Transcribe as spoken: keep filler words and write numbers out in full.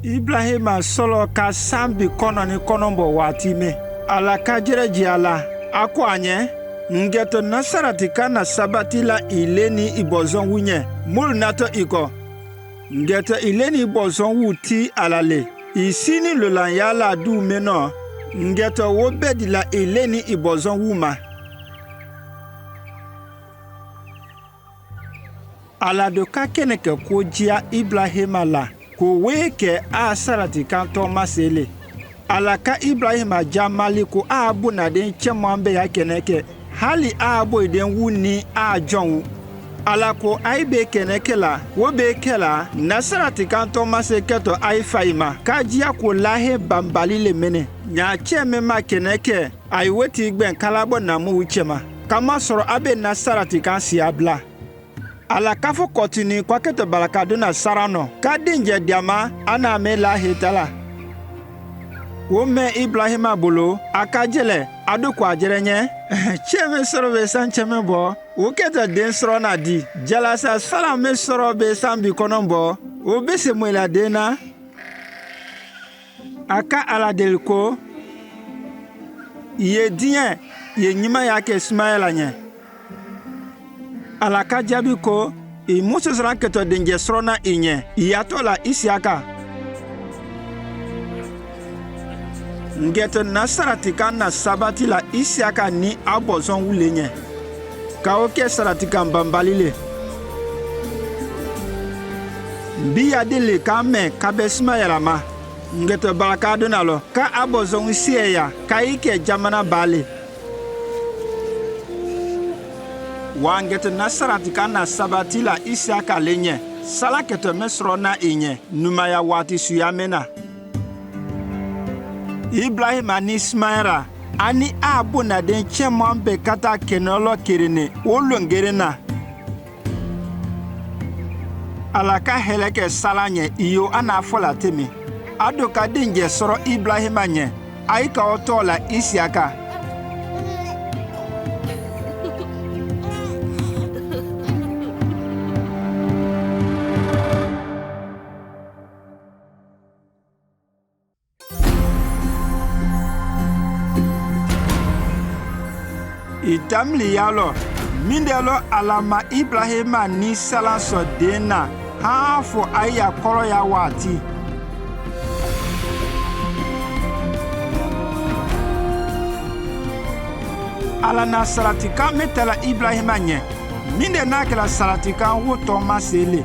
Ibrahima solo ka saŋ bi kōnɔ ni kōnɔbɔ wa ti me. Ala ka jere ji ala, akwa nye, ngeta nasara ti ka na sabati la ileni ibozon wu nye, mul nato iko. Ngeta ileni ibozon wu ti ala le, isini lolan ya la du me no, ngeta wo bedi la ileni ibozon wu ma. Ala do ka keneke ko jia Ibrahima la, ko weke a sarati kan toma sele. Ala ka Ibrahima ja mali ko a bu na den chemwa mbe ya keneke, hali a boi den wu ni a jon wu. Ala ko ai be keneke la, wo be kela, nasara ti kan toma se keto ai faima, ka jia ko lahe bambali le mene. Nya cheme ma keneke, ai weti gben kalabo na mu wu chema. Kama soro abe nasara ti kan si abla. Ala ka fo kotini kwa keto balaka duna sara no. Ka dinje diama ana me lahe tala. Wo me Ibrahima bulu, aka jele, adu kwa jere nye. Cheme soro be san cheme bo. Wo keto den soro na di. Jala sa sala me soro be san bi kōnɔbɔ. Wo be se mwela dena. Aka ala deli ko, ye diɲe, ye nyima ya ke Ismaila nye. Ala ka jabi ko, i Mose sara keto dinje soro na i nye, i ya tola Isiaka. Ngeta nasara ti kan na sabati la Isiaka ni abozon wu le nye. Ka wo ke sarati kan bambali le. Mbi ya dili ka me ka be Ismaila ma. Ngeta balaka duna lo, ka abozon wu sie ya, ka ike jamana bali. Wa ngeta nasara ti kan na sabati la Isiaka le nye, sala keto me soro na i nye, numaya wa ti suya me na. Ibrahima ni Ismaila, ani a bu na den chemwa mbe kata kenolo kirene, wo longere na. Ala ka heleke sala nye iyo ana fola teme. Adu ka dinje soro Ibrahima nye, aika wo tola Isiaka. Itamli yalo, mindelo ala ma Ibrahima ni salan so dena, ha fo aya koro ya wati. Ala na sarati kan me tala Ibrahima nye, minde na kela sarati kan wo toma sele.